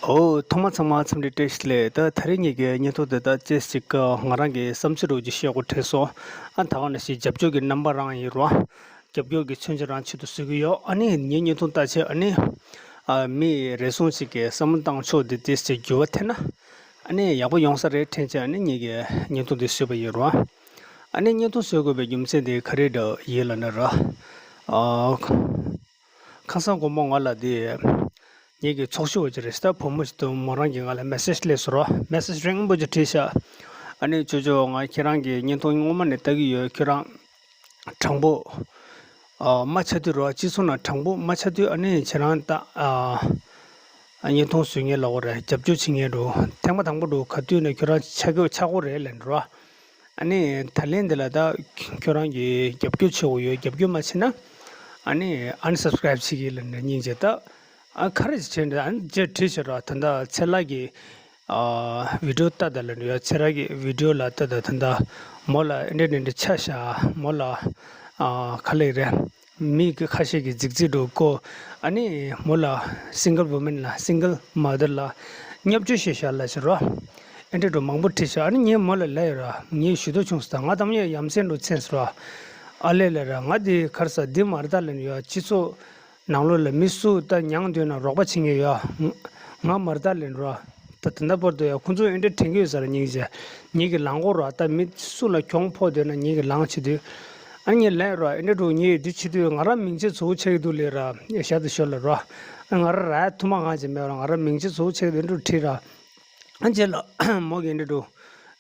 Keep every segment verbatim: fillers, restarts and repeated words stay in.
ཨོ། ཐོག་མ་ཚང་མ་འཚམས་འདྲི་བཀྲ་ཤིས་བདེ་ལེགས། ད་ད་རེས་ངེད་ཀྱི་བརྙན་ཐུང་དེ་དག་ཅེས་ཅིག་ང་རང་གི་བསམ་ཚུལ་རོགས་ཀྱི་བཤད་སྒོ་དྲན་སོང་། ཨ་ད་ག་ནང་བཞིན་རྒྱབ་སྐྱོར་གྱི་རྣམ་པ་རང་ཡིན་རོགས། རྒྱབ་སྐྱོར་གྱི་མཚོན་ཆ་རང་ཆེད་དུ་བཟོ་གི་ཡོད། ཨ་ནི་ངའི་བརྙན་ཐུང་ལྟ་བྱས་ཨ་ནི་ཨ་མི་རེ་ཟུང་ཞིག་གིས་བསམ་བློ་བཏང་ཕྱོགས་འདི་ཏོག་ཙམ་འགྱུར་བ་ཐེབས་ན་ཨ་ནི་ཡག་པོ་ཡོང་ས་རེད་དྲན་བྱས་ཨ་ནི་ངེད་ཀྱི་བརྙན་ཐུང་འདི་བཟོས་པ་ཡིན་རོགས། ཨ་ནི་བརྙན་ཐུང་བཟོ་དགོས་པའི་རྒྱུ་མཚན་དེ་ག་རེ་འདྲ་ཡིན་ལབ་ན་རོགས། ཨ། ཁ་སང་དགོང་མོ་ང་ལ་དེ་ངེད་ཀྱི་ཚོགས་ཞུགས་པ་ཅིག་རེད་ཤག་བུ་མོ་ཞིག་ཏུ་མོ་རང་གིས་ང་ལ་མེ་སེ་ཇི་སླེབས་སོང་རོགས། མེ་སེ་ཇི་རིང་པོ་ཅིག་བྲིས་ཤག་ཨ་ནི་ཅོ་ཅོ་ང་ཁྱེད་རང་གི་བརྙན་ཐུང་སྔོན་མ་ནས་ལྟ་གི་ཡོད། ཁྱོད་རང་དྲང་པོ་ཨ་མ་ཆགས་དུས་རོགས། སྤྱི་ཚོགས་ནང་དྲང་པོ་མ་ཆགས་དུས་ཨ་ནི་ཁྱེད་རང་ད་ཨ་བརྙན་ཐུང་བཟོ་མཁན་ལབ་དགོས་རེད། རྒྱབ་སྐྱོར་བྱེད་མཁན་འགྲོ་ཐེངས་མ་དང་པོ་འགྲོ་ག་དུས་ནས་ཁྱོད་རང་ཆགས་ཀྱི་ཆགས་ཀྱི་རེད་ལབ་འགྲོ། ཨ་ནི་ད་ལན་འདི་ལ་ད་ཁྱོད་རང་གིས་རྒྱབ་སྐྱོར་བྱེད་དགོས་ཡོད། རྒྱབ་སྐྱོར་མ་བྱེད་ན་ཨ་ནི་ཨན་སབ་སི་ཀ་རའིབ་བྱེད་ཀྱི་ལབ་ནས་སྙིང་རྗེ་ད། ཨ་ག་རེ་བྱས་འདྲ་ཨ་ནི་རྗེས་བྲིས་བྱས་ར། ད་ལྟ་ཚེ་ལགས་ཀྱི་ཨ་བི་ཌི་ཡོ་ལྟ་ད་ལབ་ནས་ཡོད། ཚེ་ལགས་ཀྱི་བི་ཌི་ཡོ་ལ་ལྟ་ད། ད་ལྟ་མོ་ལ་འདྲ་འདྲ་འདྲ་ཆ་བཞག་མོ་ལ་ཨ་ག་ལེ་རེད། མི་གི་ཁ་ཤས་ཀྱི་རྫིག་རྫིག་འགྲོ་ཀོ། ཨ་ནི་མོ་ལ་སིང་གལ་ཝུ་མེན་ལ་སིང་གལ་མ་དར་ལ་བརྙས་བཅོས་བྱས་ཤག་ལབ་ཤག་རོ། ཨེ་འདྲ་འགྲོ་མང་པོ་བྲིས་ཤག་ཨ་ནི་ངས་མོ་ལ་ལབ་ཡོད་ར། ངས་ཞུ་དོ་བྱུང་ཟེར། ད་ང་དམ་ཡ་ཡམ་སེང་འགྲོ་མཚན་ཟེར་ར། ཨ་ལས་ལས་ར་ང་འདི་ག་རེ་ཟ་འདི་མ་རེད་ད་ལབ་ནས་ཡོད། སྤྱི་ཚོགས་ནང་ལོགས་ལ་མི་སུ་ད་མྱངས་འདོད་ན་རོགས་པ་བྱེད་མཁན་ཡོད། ང་མ་རེད་ད་ལབ་ནས་ར། ད་ད་ལྟ་བར་དུ་ཡང་ཁོང་ཚོས་ཨེ་འདྲ་དྲན་གྱི་ཡོད་ས་རེད། སྙིང་རྗེ། ངེད་ཀྱི་ལངས་སྐོར་ར། ད་མི་སུ་ལ་གྱོང་ཕོག་འདོད་ན་ངེད་ཀྱི་ལངས་བྱེད་དུས། ཨ་ངས་ལན་ར་ཨེ་འདྲ་འགྲོ་ངེད་འདི་བྱེད་དུས་ང་རང་མིང་ཆད་ཚུགས་ཆད་ཀྱི་འདུག་ལས་ར། ཞག་དེ་ཞོར་ལ་ར། ཨ་ང་ར་ར་ཐུ་མ་གང་བྱེད་མེད་ར། ང་ར་མིང་ཆད་ཚུགས་ཆད་ཀྱི་འདུག་བྲིས་ར། ཨ་རྗེས་ལ་མོ་གིས་ཨེ་འདྲ་འགྲོ་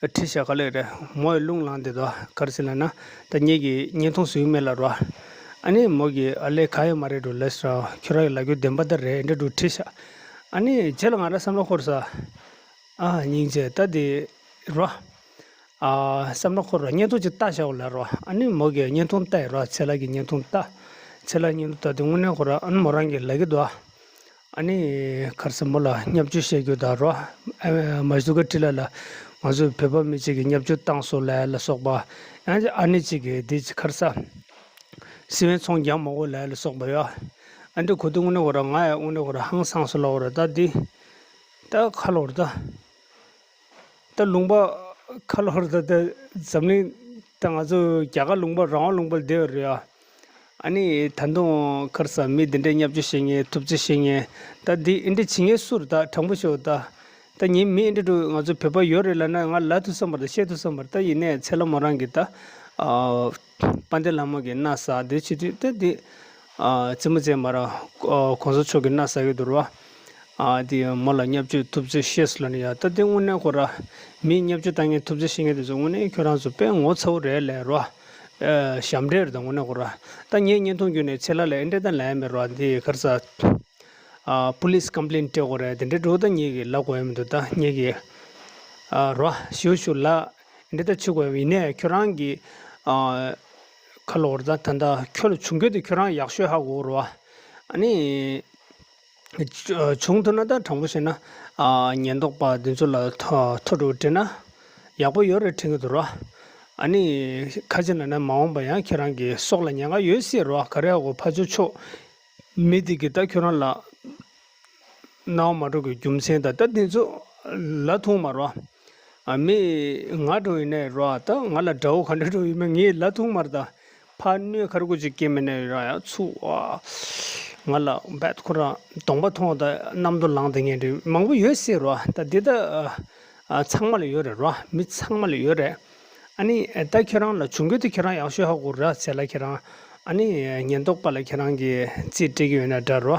བྲིས་ཤག་ག་ལེ་རེད། མོ་ཡི་རླུང་ལངས་བསྡད་དོ། ག་རེ་ཟེར་ལབ་ན་ད་ངེད་ཀྱི་བརྙན་ཐུང་བཟོས་མེད་ལ་ར། ཨ་ནི་མོ་གིས་ཨ་ལས་ག་ཡོད་མ་རེད་འགྲོ་ལབ་ཤག་ཁྱོད་ར་གི་ལབ་རྒྱུ་བདེན་པ་ད་རེད་ཨེ་འདྲ་འགྲོ་བྲིས་ཤག་ཨ་ནི་རྗེས་ལ་ང་ར་བསམ་བློ་འཁོར་ས། ཨ་སྙིང་རྗེ་ད་དེ་རོ། ཨ་བསམ་བློ་འཁོར་རོ། བརྙན་ཐུང་ཅིག་ལྟ་བྱའོ་ལབ་རོ། ཨ་ནི་མོ་གིས་བརྙན་ཐུང་ལྟ་ཡི་རོ། ཚེ་ལགས་ཀྱི་བརྙན་ཐུང་ལྟ། ཚེ་ལགས་བརྙན་ཐུང་ལྟ་དུས་དངོས་གནས་ཁོ་ར་ཨ་ནི་མོ་རང་གིས་ལབ་ཀྱི་འདུག་ཨ་ནི་ག་རེ་ཟེར་མོ་ལ་བརྙས་བཅོས་བཤད་རྒྱུ་དང་རོ། ཨ་མ་ཤུ་ག་ཊི་ལ་ལ་ང་ཚོའི་བོད་པ་མི་གཅིག་གིས་བརྙས་བཅོས་བཏང་སོང་ལབ་ལ་སོགས་པ། ཡང་ཅིག་ཨ་ནི་གཅིག་གིས་འདི་ག་རེ་ཟེར། སི་པན་ཚོང་རྒྱག་མ་དགོས་ལབ་ལ་སོགས་པ་ཡོད། ཨ་འདི་གོ་དུས་དངོས་གནས་ཁོ་ར་ང་ཡང་དངོས་གནས་ཁོ་ར་ཧང་སངས་སོང་ལབ་རོ། ད་འདི་ད་ཁ་ལོ་ར་ད། ད་ལུང་པ་ཁ་ལོ་ར་ད་ད་འཛམ་གླིང་ད་ང་ཚོ་རྒྱ་གར་ལུང་པ་རང་དབང་ལུང་པ་ལ་བསྡད་ཡོད་རེད་ཡ། ཨ་ནི་ད་དུང་ག་རེ་ཟེར་མི་འདི་འདྲའི་བརྙས་བཅོས་བྱེད་མཁན་ཐུབ་ཚོད་བྱེད་མཁན་ད་འདི་འདི་འདྲ་བྱེད་མཁན་སུ་རེད། ད་དྲང་པོ་ཤོད་ད། ད་ངས་མི་འདི་འདྲ་ང་ཚོ་བོད་པ་ཡོད་རེད་ལབ་ན་ང་ལབ་ཐུབ་ས་མ་རེད། བཤད་ཐུབ་ས་མ་རེད། ད་ཡིན་ནའི་ཚེ་ལགས་མོ་རང་གིས་ད་ཨ་དཔལ་ལྡན་ལྷ་མོ་གི་མནའ་ཟ་འདི་བྱེད་དུས་ད་འདི་ཨ་རྩེད་མོ་རྩེ་མ་ར་ཨ་གོང་ས་མཆོག་གི་མནའ་ཟ་གི་འདུག་ར། ཨ་དེ་མོ་ལ་བརྙས་བཅོས་ཐུབ་ཚོད་བཤད་སོང་ལབ་ནས་ཡ། ད་དེ་དངོས་གནས་ཁོ་ར་མི་བརྙས་བཅོས་བཏང་མཁན་ཐུབ་ཚོད་བཤད་མཁན་དེ་ཚོ་དངོས་གནས་ཁྱོད་རང་ཚོ་དཔེ་ངོ་ཚ་བོ་རེད་ལབ་རོ། ཨ་ཞབས་འདྲེན་རེད་ད་དངོས་གནས་ཁོ་ར། ད་ངས་བརྙན་ཐུང་བརྒྱུད་ནས་ཚེ་ལགས་ལ་ཨེ་འདྲ་ད་ལབ་ཡ་མེད་རོ། འདི་ག་རེ་ཟེར། ཨ་པུ་ལིས་ཀམ་པི་ལེན་སྤྲད་དགོས་རེད། དེ་འདྲའི་འགྲོ་ད་ངེད་ཀྱིས་ལབ་དགོས་ཡ་མི་འདུག་ད་ངེད་ཀྱིས་ཨ་རོ་ཞུ་ཞུ་ལ་འདི་ལྟ་བྱེད་དགོས་ཡ་མི་ཡིན་ནའི་ཁྱོད་རང་གིས་ཨ་ཁ་ལོ་ར་ད་ད་ད་ཁྱོད་ལ་བྱུང་རྒྱུ་དེ་ཁྱོད་རང་ཡག་ཤོས་ཧ་གོ་རོ། ཨ་ནི་བྱུང་ཐུབ་ན་ད་དྲང་པོ་བཤད་ན་ཨ་ཉེན་རྟོག་པ་འདི་ཚོ་ལ་ཐོ་ཐོ་འགྲོ་སྤྲད་ན་ཡག་པོ་ཡོད་རེད་དྲན་གྱི་འདུག་རོ། ཨ་ནི་ཁ་ཅིག་ན་ན་མ་འོངས་པ་ཡང་ཁྱེད་རང་གི་སྲོག་ལ་ཉེན་ཁ་ཡོད་སྲིད་རོ། ག་རེ་ཧ་གོ་ཕ་ཆོ་ཆོ། མི་དེ་གིས་ད་ཁྱོད་རང་ལ་སྣང་བ་མ་འགྲོ་གི་རྒྱུ་མཚན་དང་ད་དེ་ཚོ་ལབ་ཐུབ་མ་རོ། ཨ་མི་ང་འགྲོ་ཡིན་ནའི་རོ། ད་ང་ལ་དགྲ་བོ་ག་འདྲ་འགྲོ་ཡིན་མིན་ངས་ལབ་ཐུབ་མ་རེད། ད་ཕར་གནོད་ཁ་རི་ཁུ་ཅིག་སྐྱེས་མིན་ནའི་རོ། ཡ་ཚུགས་ཨ་ང་ལ་བད་ཁོ་རང་གདོང་པ་མཐོང་ད་གནམ་རྡོ་ལངས་དེ་ངས་འདྲི་མང་པོ་ཡོད་སྲིད་རོ། ད་འདི་ད་ཨ་ཚང་མ་ལ་ཡོད་རེད་རོ། མི་ཚང་མ་ལ་ཡོད་རེད། ཨ་ནི་ད་ཁྱོད་རང་ལ་བྱུང་རྒྱུ་དེ་ཁྱོད་རང་ཡག་ཤོས་ཧ་གོ་ར་ཚེ་ལ་ཁྱེད་རང་། ཨ་ནི་ཉེན་རྟོག་པ་ལ་ཁྱེད་རང་གིས་རྩིས་སྤྲད་ཀྱི་ཡོད་ན་འདྲ་རོ།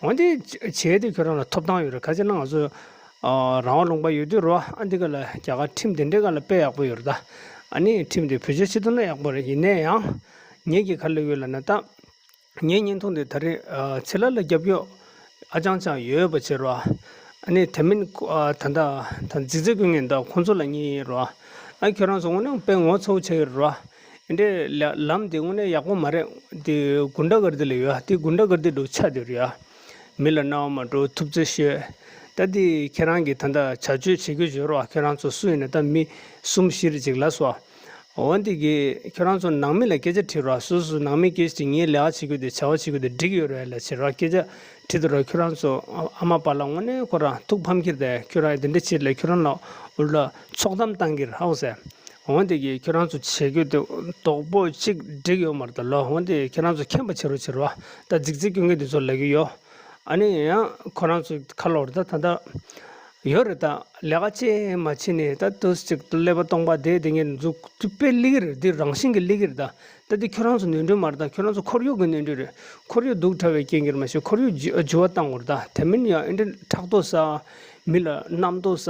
འོན་ཏེ་བྱས་ཏེ་ཁྱོད་རང་ལ་ཐོབ་ཐང་ཡོད་རེད། ག་ཅི་ན་ང་ཚོ་ཨ་རང་དབང་ལུང་པ་ཡོད་དུས་རོ། ཨ་འདི་ག་ལ་རྒྱ་གར་ཁྲིམས་དེ་འདྲའི་ག་ལ་དཔེ་ཡག་པོ་ཡོད་རེད་ད། ཨ་ནི་ཁྲིམས་དེ་བེད་སྤྱོད་བྱེད་ཐུབ་ན་ཡག་པོ་རེད། ཡིན་ན་ཡང་ངེད་ཀྱིས་ག་ལ་ཡོད་ལབ་ན་ད། ངའི་བརྙན་ཐུང་འདི་ད་རེས་ཨ་ཚེ་ལགས་ལ་རྒྱབ་སྐྱོར་ཨ་ཅང་ཅང་ཡོད་པ་བྱེད་རོགས། ཨ་ནི་དེ་མིན་ཨ་ད་ལྟ་ད་རྫིག་རྫིག་སྐུལ་མཁན་ད་ཁོང་ཚོ་ལ་བརྙས་ཡིན་རོགས། ཨ་ཁྱོད་རང་ཚོ་དངོས་གནས་དཔེ་ངོ་ཚ་བོ་ཆགས་ཡོད་རོགས། འདི་འདྲའི་ལ་ལམ་འདི་དངོས་གནས་ཡག་པོ་མ་རེད། འདི་གུན་ཌ་གར་ཌི་ལ་ཡོད། འདི་གུན་ཌ་གར་ཌི་འདྲ་ཆགས་བསྡད་ཡོད་རེད་ཡ། མི་ལ་སྣང་བ་མ་འགྲོ་ཐུབ་ཚོད་ཤོད། ད་འདི་ཁྱེད་རང་གིས་ད་ལྟ་བྱ་སྤྱོད་བྱེད་རྒྱུ་བྱོས་རོགས། ཁྱོད་རང་ཚོ་སུ་ཡིན་ན་ད་མི་གསུམ་བཞི་རེ་ཅིག་ལབ་སོང་། འོ་འདི་གི་ཁྱོད་རང་ཚོ་ནང་མི་ལ་སྐད་ཆ་དྲིས་རོགས། སོ་སོ་ནང་མི་སྐད་ཆ་དྲིས། ངའི་ལས་ཀ་བྱེད་རྒྱུ་དེ་བྱ་བ་བྱེད་རྒྱུ་དེ་འགྲིག་ཡོད་རེད་ལབ་བྱེད་རོགས། སྐད་ཆ་དྲིས་དུས་རོགས། ཁྱོད་རང་ཚོ་ཨ་མ་པ་ལགས་དངོས་གནས་ཁོ་རང་ཐུགས་ཕམ་གྱི་རེད། ཁྱོད་རང་འདི་འདྲ་བྱེད་ལབ་ཁྱོད་རང་ལ་འུར་ལ་ཚོགས་གཏམ་བཏང་གི་རེད་ཧ་གོ་སོང་། འོ་འདི་གི་ཁྱོད་རང་ཚོ་བྱེད་རྒྱུ་དེ་རྡོག་པོ་གཅིག་འགྲིག་ཡོད་མ་རེད་ད་ལོ། འོ་འདི་ཁྱོད་རང་ཚོ་མཁྱེན་པ་བྱེད་རོགས་བྱེད་རོགས། ད་རྫིག་རྫིག་སྐྱོན་མཁན་དེ་ཚོ་ལབ་ཀྱི་ཡོད། ཨ་ནི་ཡང་ཁོ་རང་ཚོ་ཁ་ལོ་རེད་ད། ད་ད་ཡོད་རེད་ད། ལས་ཀ་ཅིག་མ་བྱེད་ནས་ད་དུས་ཅིག་ཀླད་པ་སྟོང་པ་བསྡད་བསྡད་མཁན་འཛུགས་དུས་དཔེ་སླེབས་ཀྱི་རེད། འདི་རང་བཞིན་གྱིས་སླེབས་ཀྱི་རེད་ད། ད་འདི་ཁྱོད་རང་ཚོ་ནོར་འཁྲུལ་མ་རེད་ད། ཁྱོད་རང་ཚོ་ཁོར་ཡུག་གི་ནོར་འཁྲུལ་རེད། ཁོར་ཡུག་སྡུག་དྲགས་པའི་རྐྱེན་གྱིས་མ་གཞི་ཁོར་ཡུག་འགྱུར་འགྱུར་བ་བཏང་དགོས་རེད་ད། དེ་མིན་ཡང་ཨེ་འདྲ་ཕྲག་དོག་ཟ། མི་ལ་རྣམ་རྟོག་ཟ།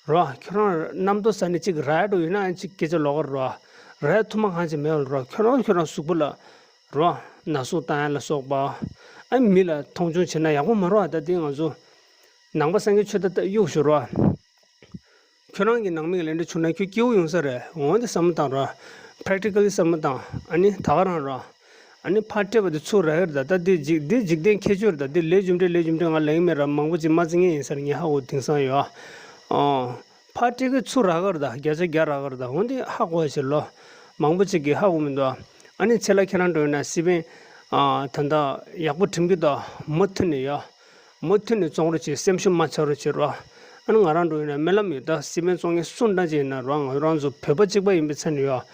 རོ། ཁྱོད་རང་རྣམ་རྟོག་ཟ་ནས་ཅིག་ར་ཡ་འགྲོ་ཡོད་ན་ཅིག་སྐད་ཆ་ལོག་གི་རོ། ར་ཡ་ཐུ་མ་གང་ཅིག་མེད་པ་རོ། ཁྱོད་རང་ཁྱོད་རང་གཟུགས་པོ་ལ་རོ། ན་ཟུག་བཏང་ཡ་ལ་སོགས་པ། ཨ་མི་ལ་མཐོང་ཆུང་བྱེད་ན་ཡག་པོ་མ་རོ། ད་དེ་ང་ཚོ་ནང་པ་སངས་རྒྱས་ཆོས་ད་ད་གཡུག་ཞུ་རོ། ཁྱོད་རང་གི་ནང་མི་ལ་འདྲ་བྱུང་ན་ཁྱོད་སྐྱིད་པོ་ཡོང་ས་རེད། འོན་ཏེ་བསམ་བློ་བཏང་རོ། པེ་རེག་ཊི་ཀལ་ལི་བསམ་བློ་བཏང་། ཨ་ནི་ད་ག་རང་རོ། ཨ་ནི་ཕར་སྤྲད་པ་དེ་ཚུར་རག་གི་རེད་ད། ད་འདི་འཇིག་འདི་འཇིག་རྟེན་ཁྱད་ཆོས་རེད་ད། འདི་ལས་རྒྱུ་འབྲས་ལས་རྒྱུ་འབྲས་ང་ལབ་ཀྱི་མེད་ར། མང་པོ་ཅིག་མ་བརྩི་མཁན་ཡིན་ས་རེད། ངས་ཧ་གོ། དེང་སང་ཡོད་ཨ། ཕར་སྤྲད་གི་ཚུར་རག་གི་རེད་ད། བརྒྱ་ཆ་བརྒྱ་རག་གི་རེད་ད། འོན་ཏེ་ཧ་གོ་བ་ཞིག་ལོ། མང་པོ་ཅིག་གིས་ཧ་གོ་མི་འདུག་ཨ། ཨ་ནི་ཚེ་ལ་ཁྱེད་རང་འགྲོ་ཡིན་ན་སི་པན་ཨ་ད་ད་ཡག་པོ་འགྲིམ་གི་འདུག་མུ་མཐུད་ནས་ཡོད། མུ་མཐུད་ནས་བཙོང་རོགས་བྱེད། སེམས་ཤུགས་མ་ཆག་རོགས་བྱེད་རོགས། ཨ་ནི་ང་རང་འགྲོ་ཡིན་ན་སྨོན་ལམ་ཡོད་ད། སི་པན་བཙོང་མཁན་སུ་འདྲ་ཅིག་ཡིན་ན་རོགས། ང་རང་ཚོ་བོད་པ་གཅིག་པ་ཡིན་པའི་ཚད་ནས་ཡོད།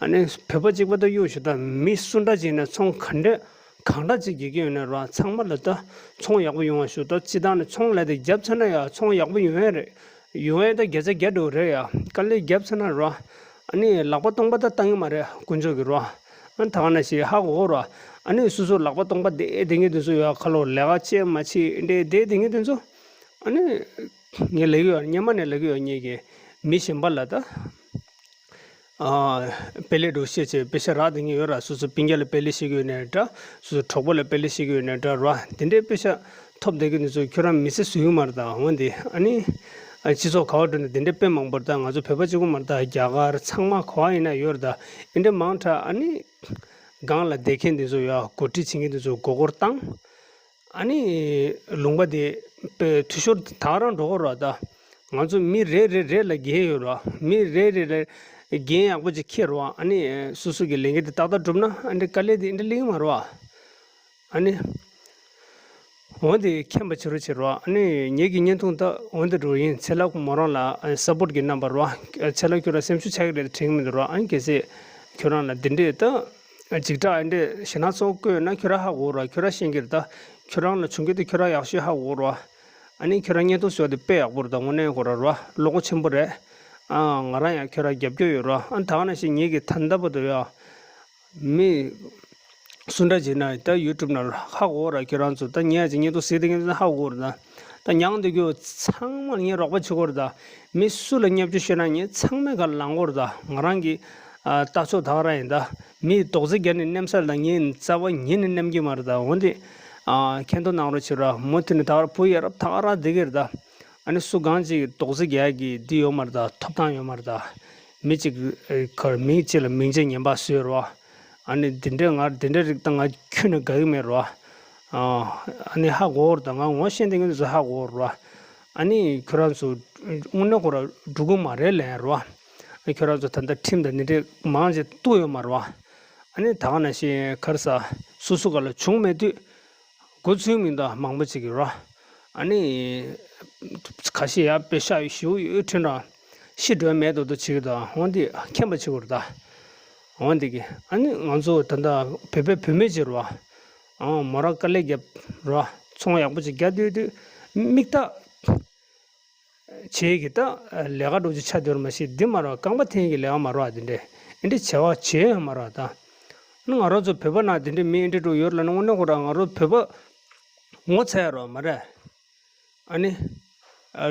ཨ་ནི་བོད་པ་གཅིག་པ་ད་གཡུག་ཞུ་ད། མི་སུ་འདྲ་ཅིག་ཡིན་ན་ཚོང་ག་འདྲ་གང་འདྲ་ཅིག་རྒྱག་གི་ཡོད་ན་རོགས། ཚང་མ་ལ་ད་ཚོང་ཡག་པོ་ཡོང་བ་ཞུ་ད། སྤྱི་བཏང་ནས་ཚོང་ལས་དེ་རྒྱབ་ཚར་ན་ཡ་ཚོང་ཡག་པོ་ཡོང་ཡ་རེད། ཡོང་ཡ་ད་བརྒྱ་ཆ་བརྒྱ་འགྲོ་རེད་ཡ། དཀའ་ལས་རྒྱབ་ཚར་ན་རོགས། ཨ་ནི་ལག་པ་སྟོང་པ་ད་བཏང་གི་མ་རེད་དཀོན་མཆོག་གིས་རོགས། ཨ་ནི་ད་ག་ནང་བཞིན་ཧ་གོ་རོགས། ཨ་ནི་སོ་སོ་ལག་པ་སྟོང་པ་བསྡད་བསྡད་མཁན་དེ་ཚོ་ཡོད། ཁ་ལོ་ལས་ཀ་བྱེད་མ་བྱེད་འདྲ་བསྡད་བསྡད་མཁན་དེ་ཚོ། ཨ་ནི་ངས་ལབ་ཀྱི་ཡོད། སྔོན་མ་ནས་ལབ་ཀྱི་ཡོད། ངས་ཀྱི་མི་གཞན་པ་ལ་ད་ཨ་དཔེ་ལས་འགྲོ་བཤད་བྱས་པེ་ཤ་རག་བསྡད་མཁན་ཡོད་ར། སོ་སོ་སྤུན་ཀྱག་ལ་དཔེ་ལས་བཤད་ཀྱི་ཡོད་ནའི་འདྲ། སོ་སོ་གྲོགས་པོ་ལ་དཔེ་ལས་བཤད་ཀྱི་ཡོད་ནའི་འདྲ་ར། དེ་འདྲའི་དཔེ་ཤ་ཐོབ་བསྡད་ཀྱི་འདི་ཚོ་ཁྱོད་རང་མི་ཚེ་བཟོ་གི་མ་རེད་ད། འོན་ཏེ་ཨ་ནི་ཨ་སྤྱི་ཚོགས་ག་བ་འགྲོ་ནས་དེ་འདྲའི་དཔེ་མང་པོ་རེད་ད། ང་ཚོ་བོད་པ་གཅིག་པོ་མ་རེད་ད། རྒྱ་གར་ཚང་མ་ག་བ་ཡིན་ན་ཡོད་རེད་ད། ཨེ་འདྲ་མང་དྲགས། ཨ་ནི་སྒང་ལ་བསྡད་མཁན་འདི་ཚོ་ཡ་འགོ་ཁྲིད་བྱེད་མཁན་འདི་ཚོ་མགོ་སྐོར་བཏང་། ཨ་ནི་ལུང་པ་དེ་དཔེ་འཐུས་ཤོར་ད་ག་རང་འགྲོ་གི་རེད་ད། ང་ཚོ་མི་རེ་རེ་རེ་ལ་འགན་ཡོད་ར། མི་རེ་རེ་ལ་འགན་ཡག་པོ་ཅིག་འཁྱེར་ར། ཨ་ནི་སོ་སོ་གི་ལས་འགན་དེ་ཏག་ཏག་བསྒྲུབས་ན་ཨ་འདྲ་དཀའ་ལས་དེ་ཨེ་འདྲ་སླེབས་ཀྱི་མ་རེད་བ། ཨ་ནི། འོ་དེ་མཁྱེན་པ་བྱེད་རོགས་བྱེད་རོགས། ཨ་ནི་ངེད་ཀྱི་བརྙན་ཐུང་ད་འོ་དེ་འགྲོ་ཡིན། ཚེ་ལགས་མོ་རང་ལ་སཔོར་ཊི་གི་རྣམ་པ་རོགས། ཚེ་ལགས་ཁྱོད་རང་སེམས་ཤུགས་ཆག་གི་རེད་དྲན་གི་མི་འདུག་རོགས། ཨ་ནི་གལ་སྲིད་ཁྱོད་རང་ལ་འདི་འདྲས་ད་འཇིགས་སྐྲག་ཨེ་འདྲས་ཞེད་སྣང་ཚ་པོ་བསྐྱེད་ཡོད་ན་ཁྱོད་རང་ཧ་གོ་རོགས། ཁྱོད་རང་ཤེས་ཀྱི་རེད་ད། ཁྱོད་རང་ལ་བྱུང་རྒྱུ་དེ་ཁྱོད་རང་ཡག་ཤོས་ཧ་གོ་རོགས། ཨ་ནི་ཁྱོད་རང་བརྙན་ཐུང་བཟོ་དེ་དཔེ་ཡག་པོ་རེད་ད། དངོས་གནས་ཁོ་རང་རོགས་བློ་ཁོག་ཆེན་པོ་རེད། ཨ་ང་རང་ཡང་ཁྱོད་རང་རྒྱབ་སྐྱོར་ཡོད་རོགས། ཨ་ད་ག་ནང་བཞིན་ངེད་ཀྱི་ད་ལྟ་བར་དུ་ཡ། མི་སུ་འདྲ་བྱས་ན་ད་ཡུ་ཊུབ་ནང་ཧ་གོ་ར། ཁྱོད་རང་ཚོ་ད་ཉལ་ཅིག་བརྙན་ཐུང་གཟིགས་དེ་ངས་ཧ་གོ་ར། ད་ད་མྱངས་དེ་རྒྱུ་ཚང་མ་ངས་རོགས་པ་བྱེད་གོ་ར། ད་མི་སུ་ལ་བརྙས་བཅོས་ཤོད་ན་ངས་ཚང་མའི་སྒང་ལངས་གོ་ར། ད་ང་རང་གི་ཨ་ལྟ་ཕྱོགས་ད་ག་རང་ཡིན། ད་མི་རྡོག་རྫིས་བརྒྱབ་ནས་མནན་ས་ལ་ངས་རྩ་བ་ཉིད་ནས་མནན་གྱི་མ་རེད། ད་འོན་ཏེ་ཨ་མཁྱེན་རྟོགས་གནང་རོགས་བྱེད་ར། མུ་མཐུད་ནས་ད་ག་ར་བུ་ཡ་རབས་ད་ག་རང་བསྡད་ཀྱི་རེད་ད། ཨ་ནི་སུ་གང་ཅིག་རྡོག་རྫིས་རྒྱག་གི་འདི་ཡོད་མ་རེད་ད། ཐོབ་ཐང་ཡོད་མ་རེད་ད། མི་གཅིག་ཨེ་གར་མི་གཅིག་ལ་མིང་ཆད་ངན་པ་བཟོས་རོ། ཨ་ནི་འདི་འདྲའི་ང་འདི་འདྲའི་རིགས་ད་ང་ཁྱོན་ནས་དགའ་གི་མེད་རོ། ཨ་ནི་ཧ་གོ་ར། ད་ང་ངོ་ཤེས་ལྡན་གྱི་འདི་ཚོ་ཧ་གོ་ར། ཨ་ནི་ཁྱོད་རང་ཚོ་དངོས་གནས་ཁོ་ར་འགྲོ་གི་མ་རེད་ལབ་རོ། ཨ་ཁྱོད་རང་ཚོ་ད་ལྟ་ཁྲིམས་དང་འདི་འདྲའི་མང་ཆེ་གཏུགས་ཡོད་མ་རེད་བ། ཨ་ནི་ད་ག་ནང་བཞིན་ག་རེ་ཟ་སོ་སོ་ག་ལ་བྱུང་མེད་དུས། འགོ་ཚུགས་མི་འདུག་མང་པོ་ཅིག་གིས་རོ། ཨ་ནི། ཁ་ཤས་ཡ་དཔེ་ཤ་ཡི་ཞུ་ཡོད་ཁྲིན་ར། ཤི་འགྲོ་མེད་དོ་དོ་བྱེད་ཀྱི་འདུག་འོན་ཏེ་མཁྱེན་པ་བྱེད་དགོས་རེད་ད། འོན་ཏེ་གི་ཨ་ནི་ང་ཚོ་ད་ལྟ་བོད་པའི་བུད་མེད་ཅིག་རོ། ཨང་མོ་རང་དཀའ་ལས་རྒྱབ་རོ། ཚོང་ཡག་པོ་ཅིག་རྒྱག་སྡོད་དུས་མིག་ལྟ། བྱེད་ཀྱི་ད་ལས་ཀ་འགྲོ་རྒྱུ་ཆ་དེར་མ་ཤེས་འདི་མ་རོ། རྐང་པ་འཐེན་གྱི་ལས་ཀ་མ་རོ། ཨ་དེ་འདྲས་ཨེ་འདྲས་བྱ་བ་བྱེད་ཡ་མ་རོ་ད། ང་རང་ཚོ་བོད་པ་ནང་དེ་འདྲས་མི་ཨེ་འདྲས་འགྲོ་ཡོད་ལ་ན་དངོས་གནས་ཁོ་རང་ང་རང་བོད་པ་ངོ་ཚ་ཡ་རོ་མ་རེད། ཨ་ནི།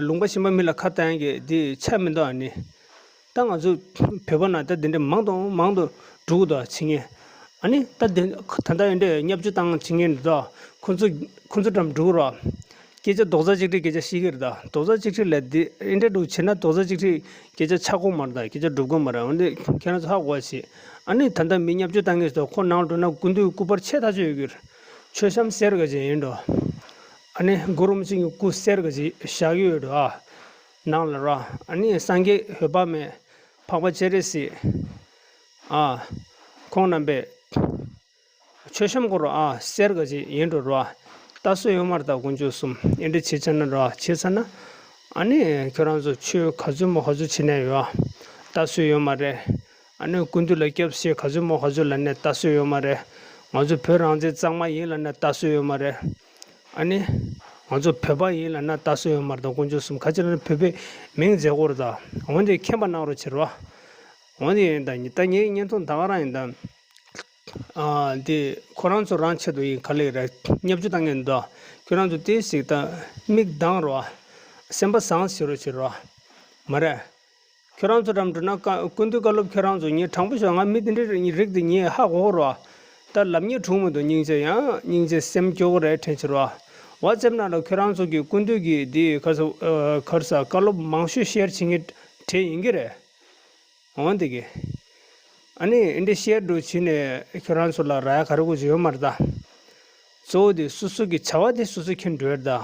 ལུང་པ་གཞན་པ་མི་ལ་ཁ་བཏང་གི་འདི་ཆ་མི་འདུག་ཨ་ནི། ད་ང་ཚོ་བོད་པ་ནང་ད་དེ་འདྲས་མང་དུ་མང་དུ་འགྲོ་གི་འདུག་ཕྱི་ཉིན། ཨ་ནི་ད་དེ་ད་ལྟ་ཨེ་འདྲས་བརྙས་བཅོས་བཏང་ཕྱི་ཉིན་འདུག་ཁོ་ཚོ་ཁོ་ཚོ་འགྲམ་འགྲོ་གི་རོགས། སྐད་ཆ་རྡོག་རྩ་གཅིག་སྒྲིལ་སྐད་ཆ་བཤད་ཀྱི་རེད་ད། རྡོག་རྩ་གཅིག་སྒྲིལ་ལ་འདི་ཨེ་འདྲས་འགྲོ་བྱེད་ན་རྡོག་རྩ་གཅིག་སྒྲིལ་སྐད་ཆ་ཆགས་ཀྱི་མ་རེད་ད། སྐད་ཆ་འགྲུབ་ཀྱི་མ་རེད། འོན་ཏེ་ཁྱེད་རང་ཚོ་ཧ་གོ་བ་བྱེད། ཨ་ནི་ད་ལྟ་མི་བརྙས་བཅོས་བཏང་གི་ཟེར་ཁོ་ནང་འགྲོ་ན་སྐུ་མདུན་སྐུ་པར་ཆེ་ཐག་ཆོད་ཡོད་ཀྱི་རེད། མཆོད་བཤམས་གསེར་ག་ཅིག་ཡིན་འགྲོ། ཨ་ནི་གུ་རུ་རིན་པོ་ཆེ་གི་སྐུ་གསེར་ག་ཅིག་བཞག་གི་ཡོད་འགྲོ་ཨ། ནང་ལ་ར། ཨ་ནི་སངས་རྒྱས་འོད་དཔག་མེད་འཕགས་པ་སྤྱན་རས་གཟིགས། ཨ། ཁོང་རྣམ་པས་མཆོད་བཤམས་སྐོར་རོ་ཨ་གསེར་ག་ཅིག་ཡིན་འགྲོ་རོ་ཨ། ལྟ་སྲོལ་ཡོད་མ་རེད་ད་དཀོན་མཆོག་གསུམ་ཨེ་འདྲ་བྱེད་ཚར་ན་རོ་ཨ་བྱེད་ཚར་ན། ཨ་ནི་ཁྱོད་རང་ཚོ་ཆོས་ག་ཚོད་མོ་ག་ཚོད་བྱེད་ནས་ཡོད་ཨ། ལྟ་སྲོལ་ཡོད་མ་རེད། ཨ་ནི་སྐུ་མདུན་ལ་སྐྱབས་ཞེས་ག་ཚོད་མོ་ག་ཚོད་ལབ་ནས་ལྟ་སྲོལ་ཡོད་མ་རེད། ང་ཚོ་བོད་རང་བཙན་གཙང་མ་ཡིན་ལབ་ནས་ལྟ་སྲོལ་ཡོད་མ་རེད། ཨ་ནི། ང་ཚོ་བོད་པ་ཡིན་ལབ་ན་ལྟ་སྲོལ་ཡོད་མ་རེད་ད་དཀོན་མཆོག་གསུམ་ག་ཅི་ལབ་ན་བོད་པའི་མིང་མཛད་སྐོར་ད། འོན་ཏེ་མཁྱེན་པ་གནང་རོགས་བྱེད་རོགས། འོན་ཏེ་ཡིན་ད་ཉི་ད་ངའི་བརྙན་ཐུང་ད་ག་རང་ཡིན་ད། ཨ་འདི་ཁོ་རང་ཚོ་རང་ཆེད་དུ་ཡིན་ག་ལེ་རེད་བརྙས་བཅོས་བཏང་མཁན་འདུག་ཁྱོད་རང་ཚོ་ཏོག་ཙམ་ད་མིག་གདངས་རོགས། སེམས་པ་བཟང་བྱེད་རོགས་བྱེད་རོགས། མ་རེད། ཁྱོད་རང་ཚོ་འགྲམ་འགྲོ་ན་ཀ་སྐུ་མདུན་བཀའ་སློབ་ཁྱོད་རང་ཚོ་ངས་དྲང་པོ་ཞུ་ང་མི་དེ་འདྲའི་རིགས་དེ་ངས་ཧ་གོ་གི་རོ། ད་ལབ་མཁན་གྲུང་མི་འདུག་སྙིང་རྗེ་ཡང་སྙིང་རྗེ་སེམས་སྐྱོ་གི་རེད་དྲན་ཕྱིར་བ། ཝ་ཙེབ་ནང་ལ་ཁྱོད་རང་ཚོ་གི་སྐུ་མདུན་གི་དེ་ག་ས་ག་རེ་ཟ་བཀའ་སློབ་མང་ཤོས་ཤེར་བྱེད་མཁན་གྲས་ཡིན་གི་རེད། འོ་འདི་གི། ཨ་ནི་འདི་ཤེར་འགྲོ་བྱས་ནས་ཁྱོད་རང་ཚོ་ལ་རག་ཡ་ག་རེ་དགོས་ཀྱི་ཡོད་མ་རེད་ད། གཙོ་བོ་དེ་སོ་སོ་གི་བྱ་བ་དེ་སོ་སོ་མཁྱེན་འགྲོ་ཡ་རེད་ད།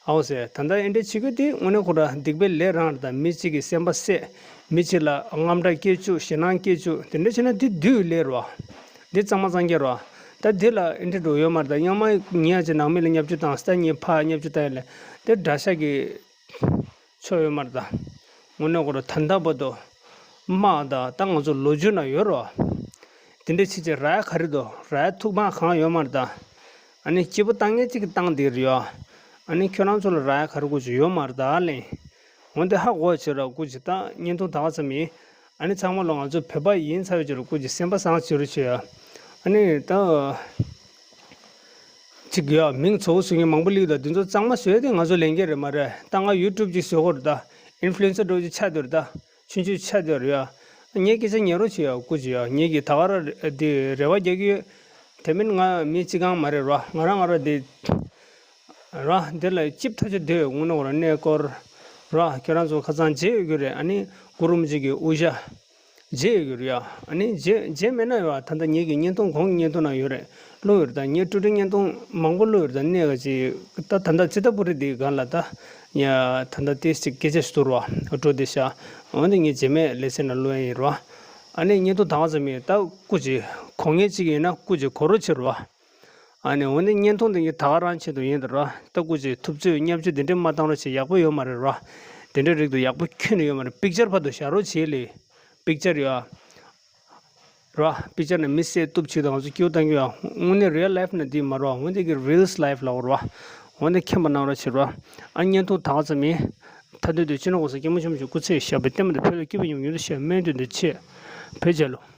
ཨའོ་ཟེར་ད་ལྟ་ཨེ་འདྲ་བྱེད་རྒྱུ་དེ་དངོས་གནས་ཁོ་ར་སྡིག་པའི་ལས་རང་རེད་ད། མི་གཅིག་གི་སེམས་པ་བསད། མི་གཅིག་ལ་དངངས་སྐྲག་སྐྱེ་བཅུག་ཞེད་སྣང་སྐྱེ་བཅུག་དེ་འདྲ་བྱས་ན་དེ་བདུད་ཀྱི་ལས་རེད་བ། འདི་གཙང་མ་གཙང་རྐྱང་རེད་བ། ད་དེ་ལ་ཨེ་འདྲ་འགྲོ་ཡོད་མ་རེད་ད། སྔོན་མ་ཉེས་ཅིག་ནང་མི་ལ་བརྙས་བཅོས་བཏང་ས་ད་ཉེས་ཕར་བརྙས་བཅོས་བཏང་ཡ་ལས་དེ་འདྲ་ཤག་གི་ཆོ་ཡོད་མ་རེད་ད། དངོས་གནས་ཁོ་ར་ད་ལྟ་བར་དུ་དམག་ད་ད་ང་ཚོ་ལོ་རྒྱུས་ན་ཡོད་རེད་བ། དེ་འདྲ་བྱེད་ཅིག་རག་ཡ་ག་རེ་འདུག་རག་ཡ་ཐུག་མ་གང་ཡོད་མ་རེད་ད། ཨ་ནི་སྐྱིད་པོ་བཏང་མཁན་གཅིག་གིས་བཏང་བསྡད་རེད་ཡ། ཨ་ནི་ཁྱོད་རང་ཚོ་ལ་རག་ཡ་ག་རེ་དགོས་ཀྱི་ཡོད་མ་རེད་ད་ལན། འོན་ཏེ་ཧ་གོ་བྱེད་ར་སྐུ་མཁྱེན་ད་བརྙན་ཐུང་ད་ག་ཙམ་ཡིན། ཨ་ནི་ཚང་མ་ལོ་ང་ཚོ་བོད་པ་ཡིན་ཚར་བའི་ཕྱིར་སྐུ་མཁྱེན་སེམས་པ་བཟང་བྱེད་རོགས་བྱེད་ཡ། ཨ་ནི་ད། གཅིག་ཡ་མིང་ཚོ་བོ་བཟོ་མཁན་མང་པོ་སླེབས་ད་འདི་ཚོ་གཙང་མ་བཟོས་ཏེ་ང་ཚོ་ལས་འགན་རེད་མ་རེད་ད། ང་ཡུ་ཊུབ་ཅིག་བཟོ་དགོས་རེད་ད། ཨིན་ཕུ་ལུ་ཨེན་སར་འདྲ་བོ་ཅིག་ཆགས་འདོད་རེད་ད། ཆུང་ཆུང་ཆགས་འདོད་རེད་ཡ། ངས་སྐད་ཆ་ཉན་རོགས་བྱེད་ཡ་སྐུ་མཁྱེན་ཡ། ངས་ཀྱི་ད་ག་ར་འདི་རེ་བ་རྒྱག་གི་ཡོད། དེ་མིན་ང་མི་གཅིག་རྐང་མ་རེད་ར། ང་རང་ང་ར་འདི་ར་འདི་ལ་ཅིབ་ཐ་ཆ་འདོད་དངོས་གནས་ར་གནས་སྐོར་ར་ཁྱོད་རང་ཚོ་ཁ་སང་མཇལ་ཡོད་རྒྱུ་རེད། ཨ་ནི་གུ་རུ་རིན་པོ་ཆེ་གི་དབུ་ཞྭ་མཇལ་ཡོད་རྒྱུ་རེད་ཡ། ཨ་ནི་མཇལ་མཇལ་མེད་ན་ཡོད་ད་ལྟ་ངེད་ཀྱི་བརྙན་ཐུང་གོང་གི་བརྙན་ཐུང་ནང་ཡོད་རེད། བླུགས་ཡོད་རེད་ད། ངས་ཀྲུའུ་ཀྲུའུ་བརྙན་ཐུང་མང་པོ་བླུགས་ཡོད་རེད་ད། གནས་ག་ཅིག་ད་ད་ལྟ་ཙི་ཏ་པུ་རི་འདི་སྒང་ལ་ད་ཡ་ད་ལྟ་ཏེ་ཅིག་སྐད་ཆ་ཞུ་ཐུབ་རོགས་འགྲོ་བསྡད་ཤག་འོན་ཏེ་ངས་རྗེས་མའི་ལེ་ཚན་ནང་བླུགས་ཡ་ཡིན་རོགས། ཨ་ནི་བརྙན་ཐུང་ད་ག་ཙམ་ཡིན་ད་སྐུ་མཁྱེན་གོ་མཁན་ཅིག་ཡིན་ན་སྐུ་མཁྱེན་གོ་རོགས་བྱེད་རོགས། ཨ་ནི་འོན་ཏེ་བརྙན་ཐུང་འདི་གི་ད་ག་རང་ཆེད་དུ་ཡིན་ད་ར། ད་སྐུ་མཁྱེན་ཐུབ་ཚོད་བརྙས་བཅོས་འདི་འདྲས་མ་བཏང་རོགས་བྱེད། ཡག་པོ་ཡོད་མ་རེད་ར། འདི་འདྲས་རིགས་དུ་ཡག་པོ་ཁྱོན་ནས་ཡོད་མ་རེད། པིག་ཅར་བར་དུ་བཞག་རོགས་བྱེད་ལེ། པིག་ཅར་ཡོད་ར། པིག་ཅར་ནས་མི་བསད་གཏུབ་བྱེད་དང་ང་ཚོ་སྐྱིད་པོ་བཏང་གི་ཡོད། དངོས་གནས་རི་ཡལ་ལའིཕ་ནང་འདི་མ་རེད་བ། འོན་ཏེ་གི་རི་ཡལ་ལའིཕ་ལབ་དགོས་རེད་བ། འོན་ཏེ་མཁྱེན་པ་གནང་རོགས་བྱེད་རོགས། ཨ་བརྙན་ཐུང་ད་ག་ཙམ་ཡིན། མཐའ་དོན་དུ་སྤྱི་ནོར་གོང་ས་སྐྱབས་མགོན་ཆེན་པོ་མཆོག་སྐུ་ཚེ་ཞབས་པད་བརྟན་པ་དང་བོད་ལ་སྐྱིད་པ་ཡོང་རྒྱུ་འདི་ཞེས་སྨོན་འདུན་དུ་ཆེ། བོད་རྒྱལ་ལོ།